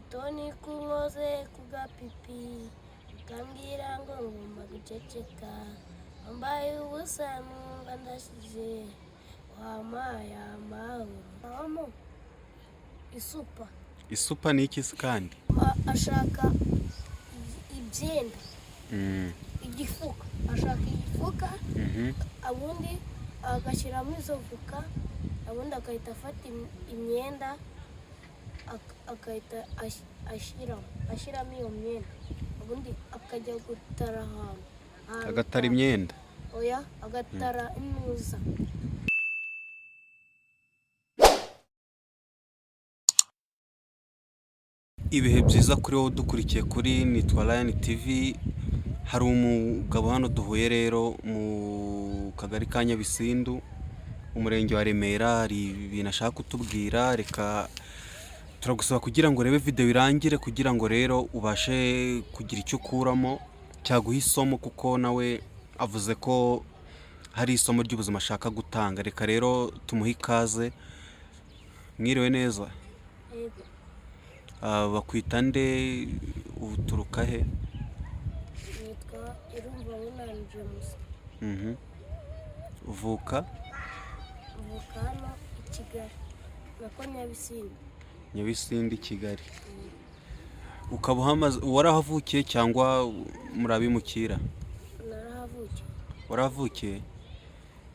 Ubutoni kunkoze ku gapipi, ukambwira ngo ngomba guceceka. Wambaye ubusa numva ndashize, wampaye amahoro. Habamo isupa. Isupa ni iki se kandi? Ashaka ibyenda. Igifuka, ashaka igifuka. Ubundi agashyiramo izo voka, ubundi agahita afata imyenda, agahita ashyiramo iyo myenda, ubundi akajya gutara ahantu. Agatara imyenda? Oya, agatara intuza. Ibihe byiza kuri wowe udukurikiye kuri Nitwa Lion TV. Hari umugabo hano duhuye rero mu kagari ka Nyabisindu, umurenge wa Remera. Hari ibintu ashaka kutubwira. Reka turagusaba kugira ngo urebe video irangire, kugira ngo rero ubashe kugira icyo ukuramo cyaguha isomo, kuko nawe avuze ko hari isomo ry'ubuzima ashaka gutanga. Reka rero tumuhe ikaze. Mwiriwe neza? Yego. Ah, bakwita nde? Uturuka he? Nitwa Irumva Bunani James. Uvuka? Mvuka hano i Kigali, nako Nyabisindu. Nyabisindu, i Kigali. Ukaba uhamaze? Warahavukiye cyangwa muri abimukira? Narahavukiye. Warahavukiye.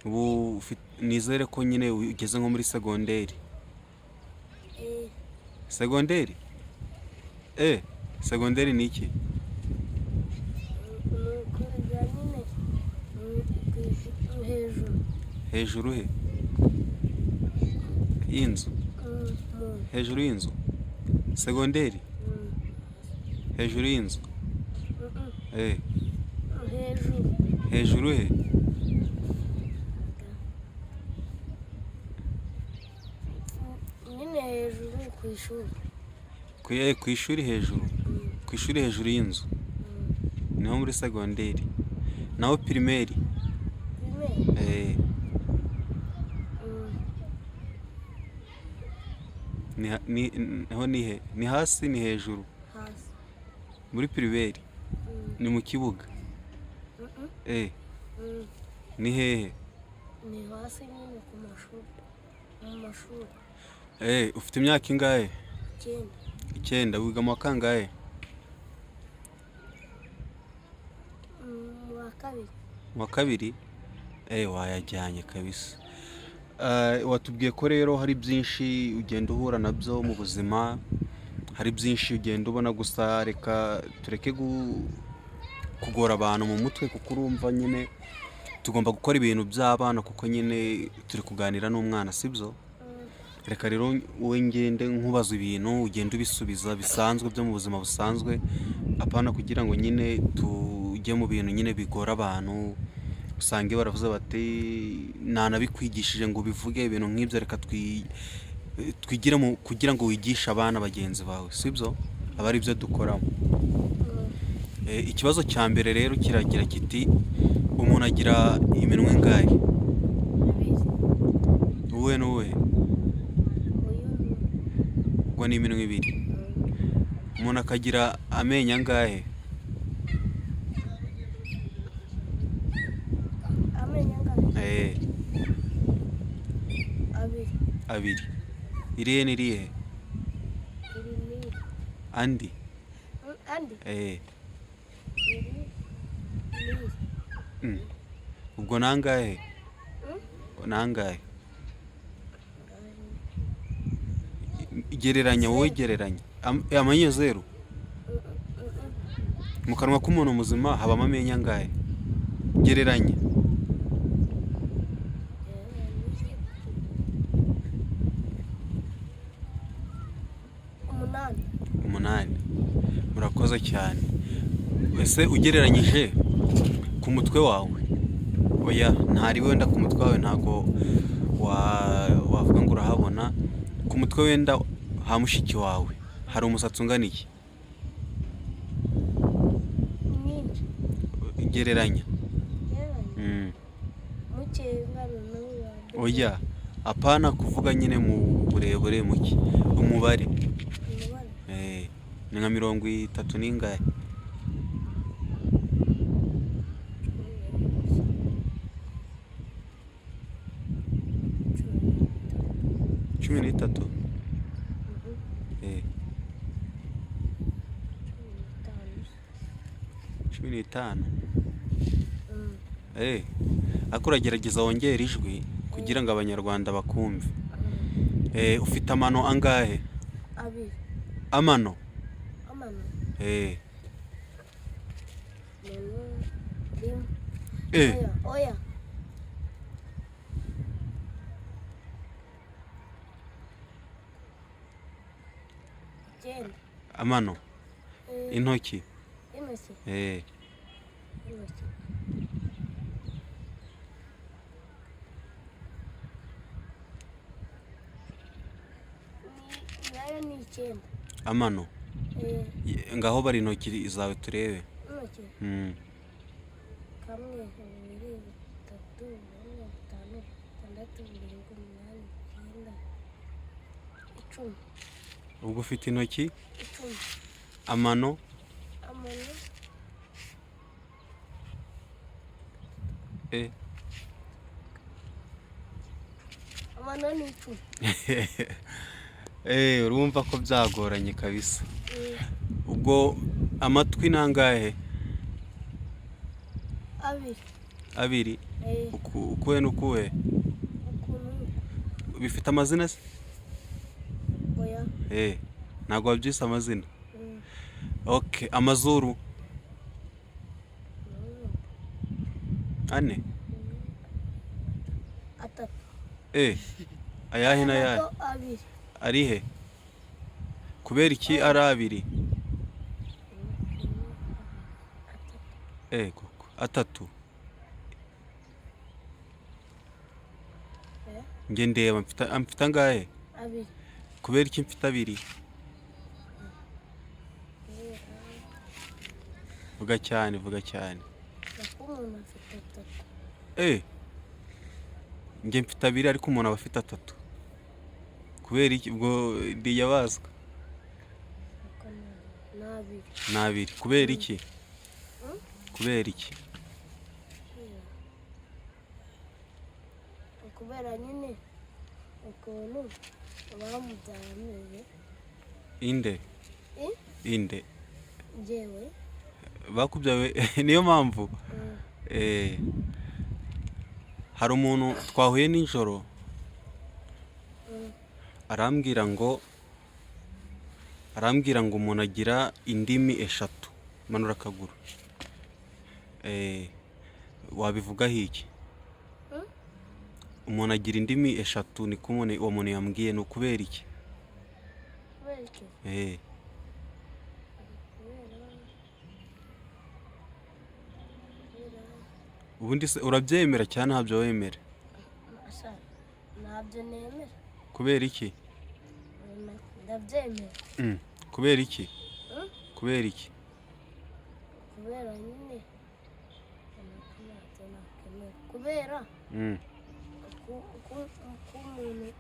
Ubu nizere ko nyine ugeze nko muri segonderi? Eh. Segonderi, segonderi ni iki? Ni ukujya nyine hejuru. Hejuru he? Y'inzu? Mu Hejuru y'inzu, segonderi? Hejuru y'inzu? Hejuru. Hejuru he? Nyine hejuru ku ishuri. Ku ishuri hejuru? Ku ishuri hejuru y'inzu? Niho muri segonderi. Naho pirimeri? Pirimeri? Niho ni he? Ni hasi, ni hejuru? Hasi. Muri pirimeri? Ni mu kibuga? Ni hehe? Ni hasi nyine ku mashuri, mu mashuri. Ufite imyaka ingahe? 9. 9. Wiga mu wa kangahe? Mu wa kabiri. Mu wa kabiri. Wayajyanye kabisa. Watubwiye ko rero hari byinshi ugenda uhura nabyo mu buzima, hari byinshi ugenda ubona. Gusa reka tureke kugora abantu mu mutwe, kuko urumva nyine tugomba gukora ibintu by'abana, kuko nyine turi kuganira n'umwana, sibyo? Reka rero wowe ngende nkubaza ibintu, ugende ubisubiza bisanzwe byo mu buzima busanzwe, apana kugira ngo nyine tujye mu bintu nyine bigora abantu, usange baravuze bati nanabikwigishije ngo ubivuge, ibintu nk'ibyo. Reka twigire mu kugira ngo wigishe abana bagenzi bawe, sibyo? Aba ari byo dukoramo. Ikibazo cya mbere rero kiragira kiti: umuntu agira iminwa ingahe? Ibiri. Uwuhe n'uwuhe? Uyu ni Ubwo ni iminwa ibiri. Umuntu akagira amenyo angahe? Amenyo angahe? Abiri. Abiri. Irihe n'irihe? Iri n'iri. Andi? Andi? Iri n'iri. Ubwo ni angahe? Ni angahe? Gereranya wowe, gereranya. Amenyo zeru? Mu kanwa k'umuntu muzima habamo amenyo angahe? Gereranya. 8. 8, murakoze cyane. Ese ugereranyije ku mutwe wawe, oya, ntari wenda ku mutwe wawe, ntabwo wavuga ngo urahabona ku mutwe wenda ha mushiki wawe, hari umusatsi ungana iki? Mwinshi. Gereranya. Gereranya? Muke ungana n'uyu. Oya, apana kuvuga nyine mu burebure, muke, umubare. Umubare? Ni nka 30 n'ingahe? 13. 13? Mhm. Eh, 15. 15. Mm. Eh, ariko uragerageza wongere ijwi kugira ngo abanyarwanda bakumve. Mm. Eh, ufite amano angahe? 2. Amano? Amano. Eh. Mano 1. Eh. Oya, oya. 9. Amano. Eh, Intoki. intoki. Eh. Intoki. Nayo ni 9. Amano. Eh, Ngaho bari intoki zawe turebe. intoki. Mm. 1, 2, 3, 4, 5, 6, 7, 8, 9, 10. Ubwo ufite intoki? 10. Amano? Amano. Eh. Amano ni 10. Eh, urumva ko byagoranye kabisa. Eh, Ubwo amatwi ni angahe? 2. 2. Eh, Ukuhe n'ukuhe? ukuntu. Bifite amazina se? Oya. Eh, ntabwo wabyise amazina. Mm. Okay, amazuru Mm. 4. 3. Eh, ayahe n'ayahe? Nako 2. Arihe? Kubera iki ari 2? 3. Eh, koko 3. Eh, Nge ndeba mfite angahe? 2. Kubera iki mfite 2? Kubera Vuga cyane, vuga cyane. nako umuntu afite 3. Eh, nge mfite 2 ariko umuntu aba afite 3. Kubera iki? Ubwo ndiyabazwa. Nako ni 2. Ni 2. Kubera iki? Mm? Kubera iki? Kubera nyine ukuntu bamubyaye ameze. Inde? Eh? Inde? Njyewe. Bakubyawe niyo mpamvu. Mm. Eh, hari umuntu twahuye nijoro Mm. arambwira ngo umuntu agira indimi 3. Manura akaguru. Eh, wabivugaho iki? Mm? Umuntu agira indimi 3 niko uwo muntu yambwiye, ni ukubera iki? Kubera iki? Eh, Kubera ubundi se urabyemera cyane ntabyo wemera? Asa, ntabyo nemera. Kubera iki? Ndabyemera. Mm. Kubera iki? Mm? Kubera iki? Kubera nyine ntabyo nakemera. Kubera Mm. ko umuntu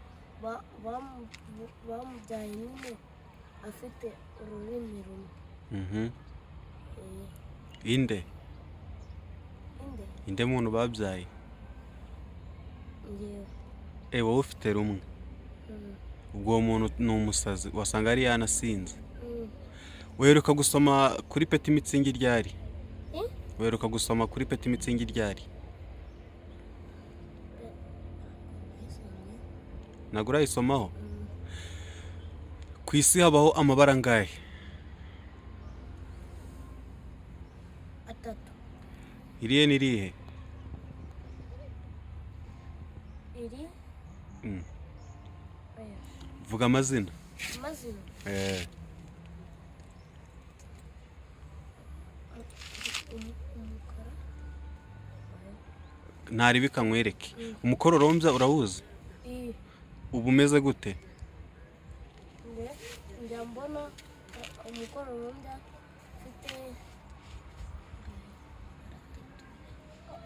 bamubyaye nyine afite ururimi rumwe. Mhm. Eh, Inde? Inde? Inde muntu babyaye? Njyewe. Eh, wowe ufite rumwe. Mm. Ubwo uwo muntu ni umusazi, wasanga yari yanasinze. Mm. Weruka gusoma kuri Peti Mitsingi ryari? Eh? Weruka gusoma kuri Peti Mitsingi ryari? Ntabwo urayisomaho? Mm. Ku isi habaho amabara angahe? 3. Irihe n'irihe? Iri? Mm. Oya. Vuga amazina. Amazina. Eh, Umukara. Oya. Ntaribika nkwereke. Umukororombya urawuzi? I. Uba umeze gute? Njya mbona umukororombya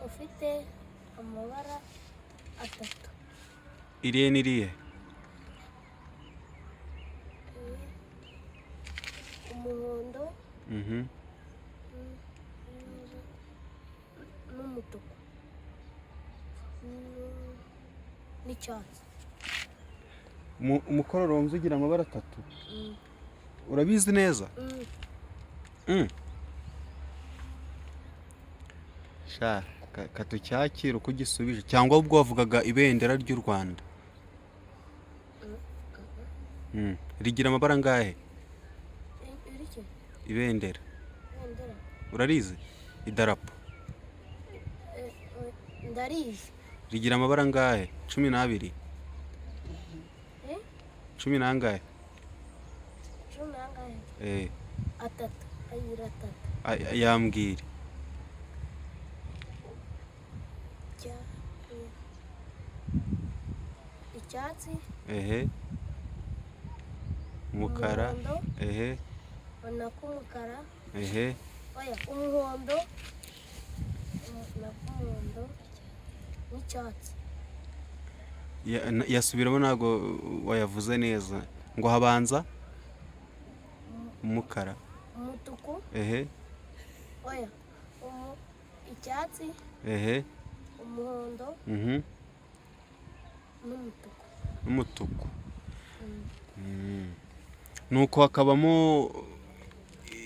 ufite amabara 3. Irihe n'irihe? Umuhondo n'umutuku n'icyatsi. Umukororombya ugira amabara atatu? Mm. Urabizi neza? Mm. Sha, katucyakire uko ugisubije, cyangwa ubwo wavugaga ibendera ry'u Rwanda. Rigira amabara angahe? Iriki? Ibendera. Ibendera. Urarizi? Idarapo. Ndarizi. Rigira amabara angahe? 12? Eh? Cumi n'angahe? 11? Eh. Atatu, agira atatu. Yambwire. Icyatsi. Ehe, umukara. Umuhondo. Ehe. Nak'umukara. Ehe. Oya, umuhondo nak'umuhondo n'icyatsi. Yasubiramo, ntabwo wayavuze neza. Ngo habanza umukara? Umutuku. Ehe. Oya, icyatsi. Ehe. Umuhondo n'umutuku. N'umutuku. Nuko hakabamo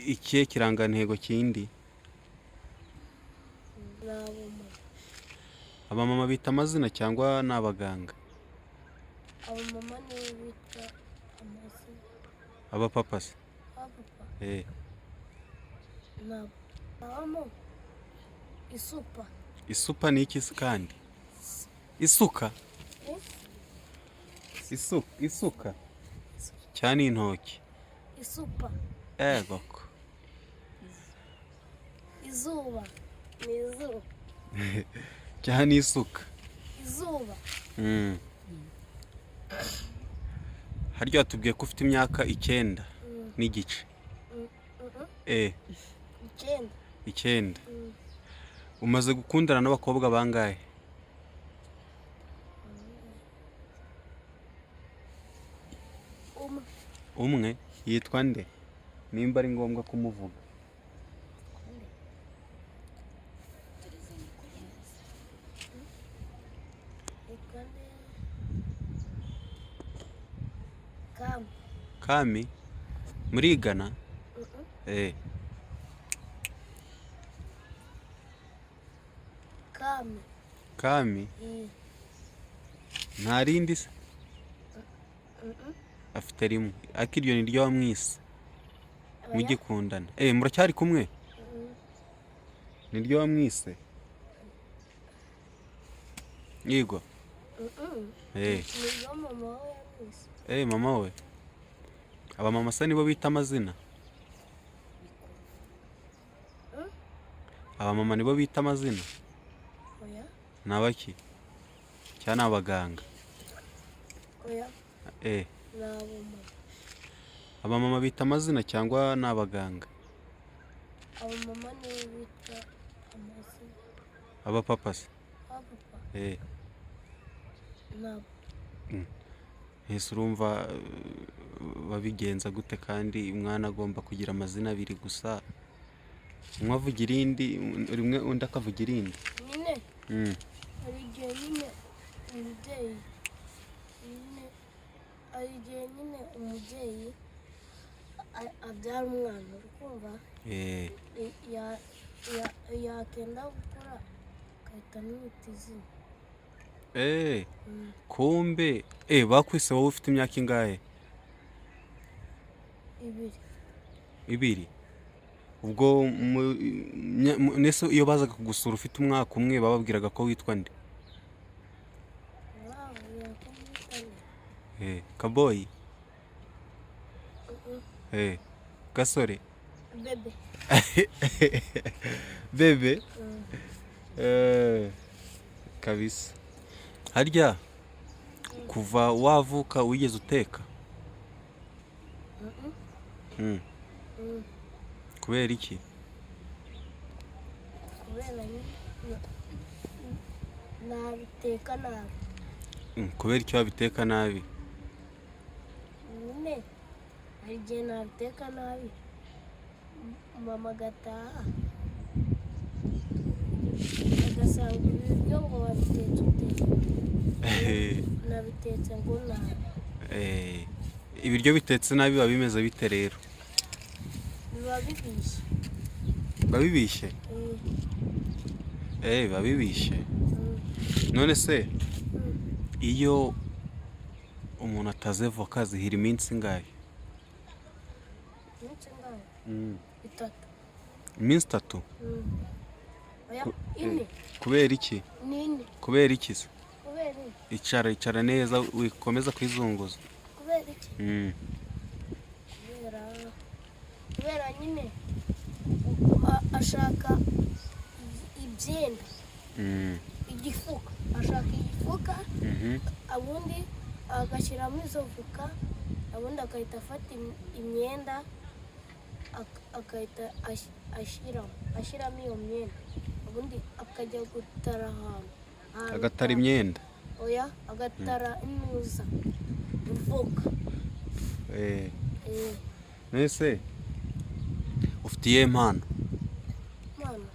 ikihe kirangantego kindi? Ni abamama. Abamama bita amazina cyangwa ni abaganga? Abamama nibo bita amazina. Abapapa se? Abapapa? Eh. Nabo habamo isupa. Isupa ni iki se kandi? Isuka? Eh? Isuka cyane, intoki? Isupa. Egoko! Izuba ni izuba. Cyane isuka? Izuba. Harya watubwiye ko ufite imyaka 9 n'igice? Mm. Eh. 9. 9. Mm. Umaze gukundana n'abakobwa bangahe? Umwe. Umwe yitwa nde, nimba ari ngombwa kumuvuga? Yitwa nde? Kami. Kami murigana? Mm. Eh. Kami. Kami? Eh. Nta rindi se? Mm. Afite rimwe, ariko iryo ni ryo wamwise? Oya. Mugikundana? Eh, muracyari kumwe? Mm. Ni ryo wamwise, yego? Mm. Eh. Ni mama we yamwise. Eh, mama we. Abamama se nibo bita amazina? Mm? Abamama nibo bita amazina? Oya. Ni abaki, cyangwa ni abaganga? Oya. Eh. Ni abamama. Abamama bita amazina cyangwa ni abaganga? Abamama nibo bita amazina. Abapapa se? Abapapa? Eh. Nabo. Ese urumva babigenza gute kandi umwana agomba kugira amazina abiri gusa, umwe avuga irindi rimwe, undi akavuga irindi? Nyine hari igihe nyine umubyeyi nyine, hari igihe nyine umubyeyi abyara umwana, uri kumva? Eh. Yakenda gukura agahita amwita izina. Eh, kumbe bakwise wowe ufite imyaka ingahe? 2. 2. Ubwo nese iyo bazaga kugusura ufite umwaka umwe, bababwiraga ko witwa nde? Bababwira ko mwita nde? Eh, kaboyi? Mm. Eh, gasore? Bebe. Bebe? Mm. Eh, kabisa. Harya kuva wavuka wigeze uteka? Mm. Mm. Kubera iki? Kubera nyine nabiteka nabi. Kubera icyo wabiteka nabi? Nyine hari igihe nabiteka nabi. Mama agataha agasanga ibiryo ngo wabitetse ute, nabitetse ngo nabi. Ibiryo bitetse nabi biba bimeze bite rero? Biba bibishye. Biba bibishye? Eh. Biba bibishye. None se iyo umuntu ataze voka zihira iminsi ingahe? Iminsi ingahe? 3. Iminsi 3? Oya, 4. Kubera iki? Ni 4. Kubera iki se? Kubera iki? Icara, icara neza, wikomeza kwizunguza. Kubera iki? Kubera nyine ashaka ibyenda, igifuka, ashaka igifuka, ubundi agashyiramo izo voka, ubundi agahita afata imyenda, agahita ashyiramo iyo myenda, ubundi akajya gutara ahantu. Agatara imyenda? Oya, agatara inuza voka. Eh. Nese ufite iyihe mpano? Impano?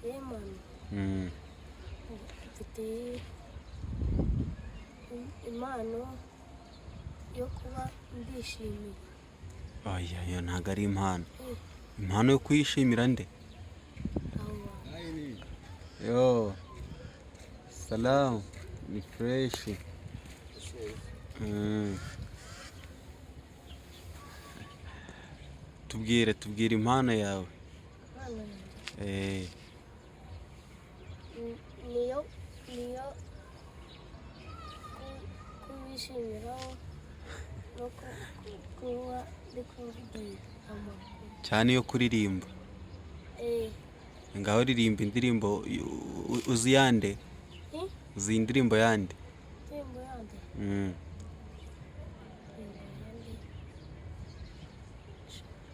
Iyihe mpano? Mfite impano yo kuba ndishimiye. Oya, iyo ntabwo ari impano. Impano yo kuyishimira nde? Abo bantu. Yo, salamu, ni fresh. Tubwire impano yawe. Impano yanjye? Eh. Niyo kubishimiraho no kuba ndi kubwira amakuru. Cyane iyo kuririmba. Eh. Ngaho ririmba indirimbo uzi yande? Eh? Uzi indirimbo yande? Indirimbo yande? Indirimbo yande?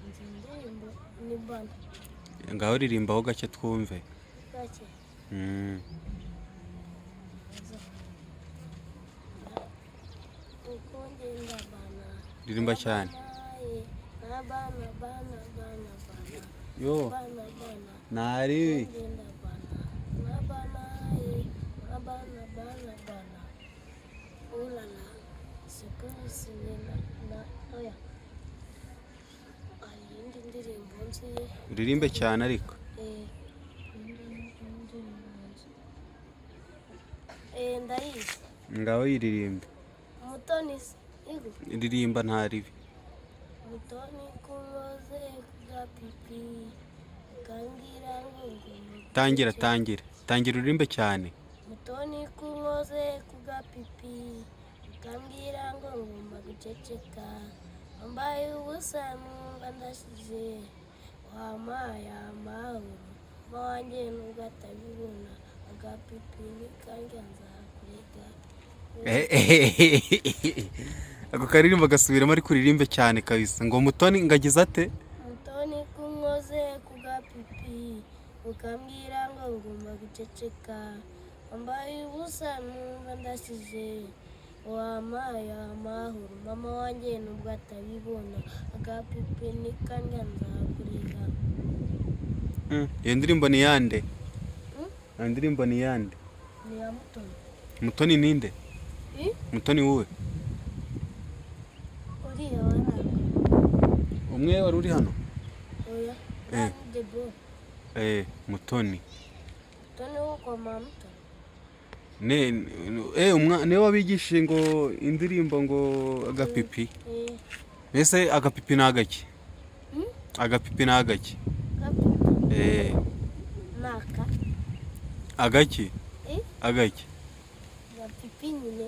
Nzi indirimbo ni bana. Ngaho ririmbaho gake twumve. Gake. Uko ngenda bana. Ririmba cyane. Na bana bana bana bana. Yo. Bana bana. Nari. Ngenda bana. Na bana na bana bana bana. Ulala. Siku sinena na oya. Hari indi ndirimbo nzi. Uririmbe cyane ariko. Indirimbo nzi. Ndayizi. Ngaho yiririmbe. Mutoni igo. Ririmba nta ribi. Mutoni kunoze kugapipi kangira ngo ngomba. Tangira, tangira. Tangira uririmbe cyane. Mutoni kunoze kugapipi ukambwira ngo ngomba guceceka, wambaye ubusa numva ndashize, wampaye amahoro mama wanjye nubwo atabibona, agapipi nikanjya nzakurega. Ako karirimbo gasubiramo ariko uririmbe cyane kabisa. Ngo Mutoni ngagize ate? Mutoni kunkoze kugapipi ukambwira ngo ngomba guceceka, wambaye ubusa numva ndashize, wampaye amahoro mama wanjye nubwo atabibona, agapipi nikandya nzakurega. Iyo ndirimbo ni yande? Iyo ndirimbo ni yande? Ni ya Mutoni. Mutoni ninde? Eh? Mutoni wowe? Uriya waranga. Umwe wari uri hano? Oya. Eh. Ni Debo. Mutoni. Mutoni wo kwa mama Mutoni. Ne umwa niwe wabigishije ngo indirimbo ngo agapipi. Ese agapipi ni agaki? Agapipi ni agaki? Gapipi. Naka. Agaki? Eh? Agaki. Gapipi nyine.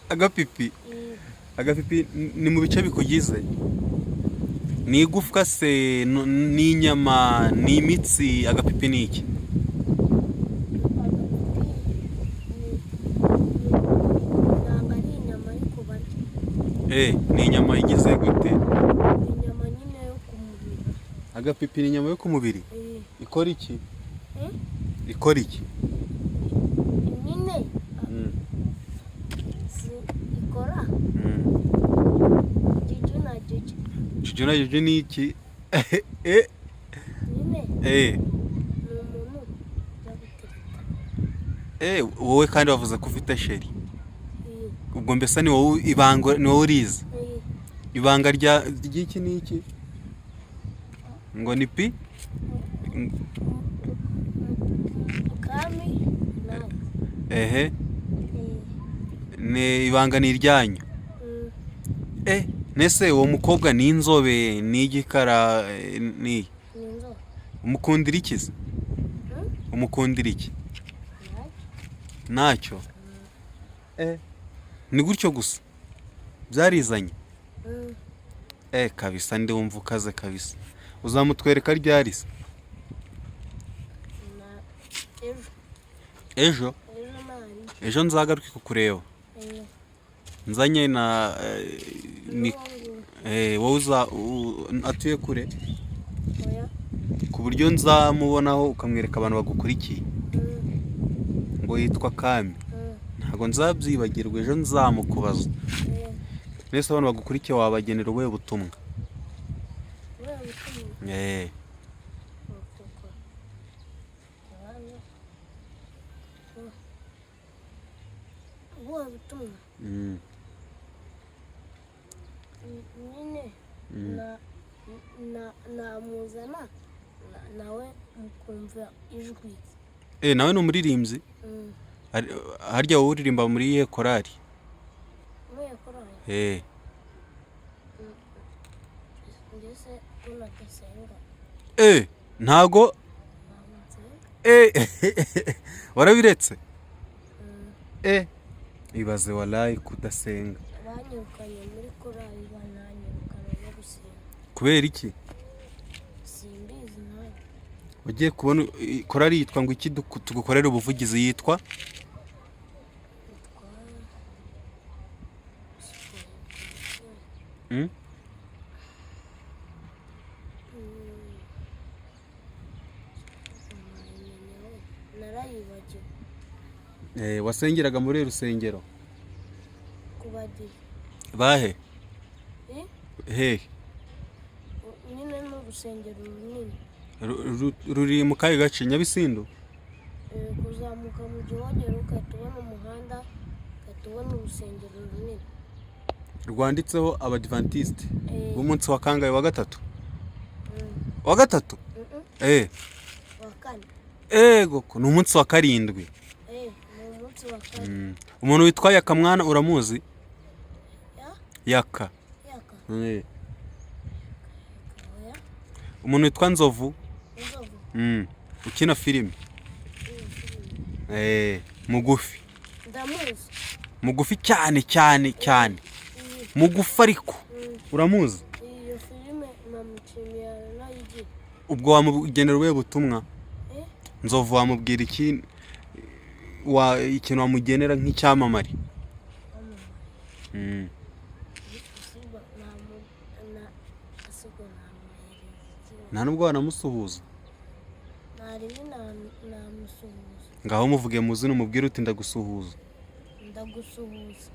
Agapipi. Agapipi ni mu bice bikugize. Ni igufwa se, ni inyama, ni imitsi, agapipi ni iki? Agapipi ntabwo ari inyama ariko barya. Ni inyama igize gute? Ni inyama nyine yo ku mubiri. Agapipi ni inyama yo ku mubiri? Eh. Ikora iki? Eh? Ikora iki? Nyine si ikora. Juju na Juju ni iki? Eh. Nyine Eh. ni umuntu ujya gutereta. Eh, wowe kandi wavuze ko ufite chéri. Iyi. Ubwo mbese ni wowe ibanga, ni wowe urizi? Iyi. Ibanga rya ry'iki ni iki? Ngo ni pi? Kami nanjye. Ehe. Iyi. Ni ibanga ni iryanyu. Eh, nese uwo mukobwa ni inzobe, ni igikara, ni Ni inzobe. Umukundira iki se? Hmm? Umukundira iki? Ntacyo. Ntacyo. Eh, ni gutyo gusa byarizanye? Mm. Eh, kabisa ndumva ukaze kabisa. Uzamutwereka ryari se? Na ejo. Ejo? Ejo nani? Ejo nzagaruke kukureba. Eh. Nzanye na ni N'uwo nguwo. Eh, wowe uza atuye kure? Oya. Ku buryo nzamubonaho ukamwereka abantu bagukurikiye. Ngo yitwa Kami? Ntabwo nzabyibagirwa, ejo nzamukubaza. Eh. Mbese abantu bagukurikiye wabagenera ubuhe butumwa? Ubuhe butumwa? Eh. Kuko ikibazo, ubuhe butumwa? Nyine na namuzana nawe mukumva ijwi. Eh, nawe ni umuririmbyi? Mm. Harya wowe uririmba muri iyihe korali? Muri korali? Eh. Mbese ko nadasenga. Eh, ntago? Ntabwo nsenga. Eh, warabiretse? Mm. Eh, ibaze walayi kudasenga. Banyirukanye muri korali, bananyirukana no gusenga. Kubera iki? Simbizi nawe. Ugiye kubona korali yitwa ngo iki? Tugukorere ubuvugizi, yitwa? Yitwa Mm? Mm. Narayibagiwe. Eh, wasengeraga muri rusengero? Kubadiri. Bahe? Eh? Hehe? Nyine ni urusengero runini. Ruri mu kahe gace? Nyabisindu? Eh, kuzamuka mu Gihogere ugahita ubona umuhanda, ugahita ubona urusengero runini. Rwanditseho Abadivantisite Eh. b'umunsi wa kangahe? Wa gatatu? Mm. Wa gatatu? Mm-mm. Eh. Wa kane. Ego ko ni umunsi wa karindwi. Eh, ni umunsi wa kane. Umuntu witwa Yakamwana uramuzi? Ya. Yaka. Yaka. Eh. Oya. Umuntu witwa Nzovu? Inzovu. Ukina filime. Eh, mugufi. Ndamuzi. Mugufi cyane cyane cyane. Iyi. Mugufi ariko. Uramuzi? Iyo filime namushimiye, aranayigira. Ubwo wamugenera ubuhe butumwa? Eh? Nzovu wamubwira iki? Wa ikintu wamugenera nk'icyamamare? Usigwa namu na asigwa namuhereza iki? Nta nubwo wanamusuhuza? Ntarimi namusuhuza. Ngaho muvuge mu zina, umubwire uti ndagusuhuza. Ndagusuhuza.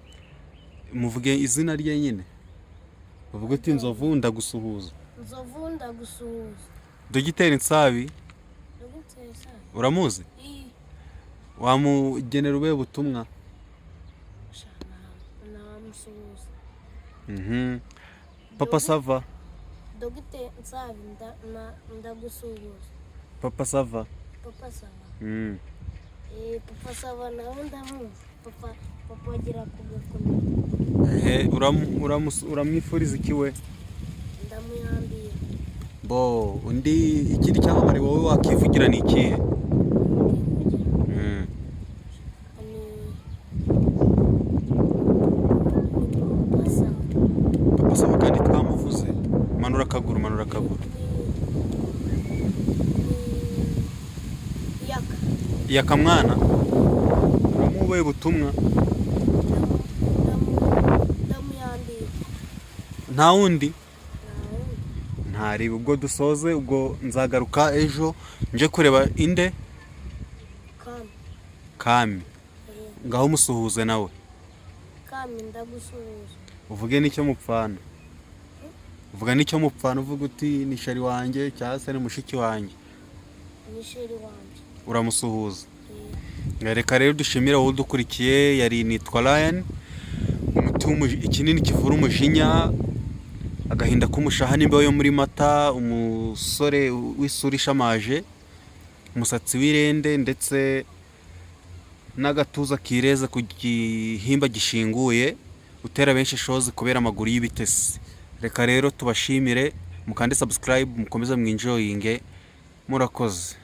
Muvuge izina rye nyine, uvuge uti Nzovu ndagusuhuza. Nzovu ndagusuhuza. Dogiteri Nsabi? Dogiteri Nsabi. Uramuzi? Iyi. Wamugenera ubuhe butumwa? Sha, namusuhuza. Papa Sava? Dogiteri Nsabi, ndagusuhuza. Papa Sava? Papa Sava. Eh, Papa Sava nawe ndamuzi. Papa agira kugakomera. Ehe, uramwifuriza iki we? Ndamuyambiye. Bo undi, ikindi cyamamare wowe wakivugira ni ikihe? Kugira ni Papa Sava. Papa Sava kandi twamuvuze. Manura akaguru, manura akaguru. Ni Yaka. Yakamwana uramuha ubutumwa? Ndamuyambiye. Nta wundi? Nta wundi. Ntareba ubwo dusoze, ubwo nzagaruka ejo nje kureba inde? Kami. Kami? Eh. Ngaho musuhuze nawe. Kami, ndagusuhuza. Uvuge n'icyo mupfana. Uvuga n'icyo mupfana, uvuga uti ni chéri wanjye cyangwa se ni mushiki wanjye. Ni chéri wanjye. Uramusuhuza? Eh. Reka rero dushimire wowe udukurikiye. Yari nitwa Ryan, umuti ikinini kivura umujinya, agahinda k'umushaha n'imbeho yo muri Mata, umusore w'isura ishamaje, umusatsi w'irende ndetse n'agatuza kireza ku gihimba gishinguye, utera benshi ishozi kubera amaguru y'ibitesi. Reka rero tubashimire, mukande subscribe, mukomeze mwenjoyinge. Murakoze.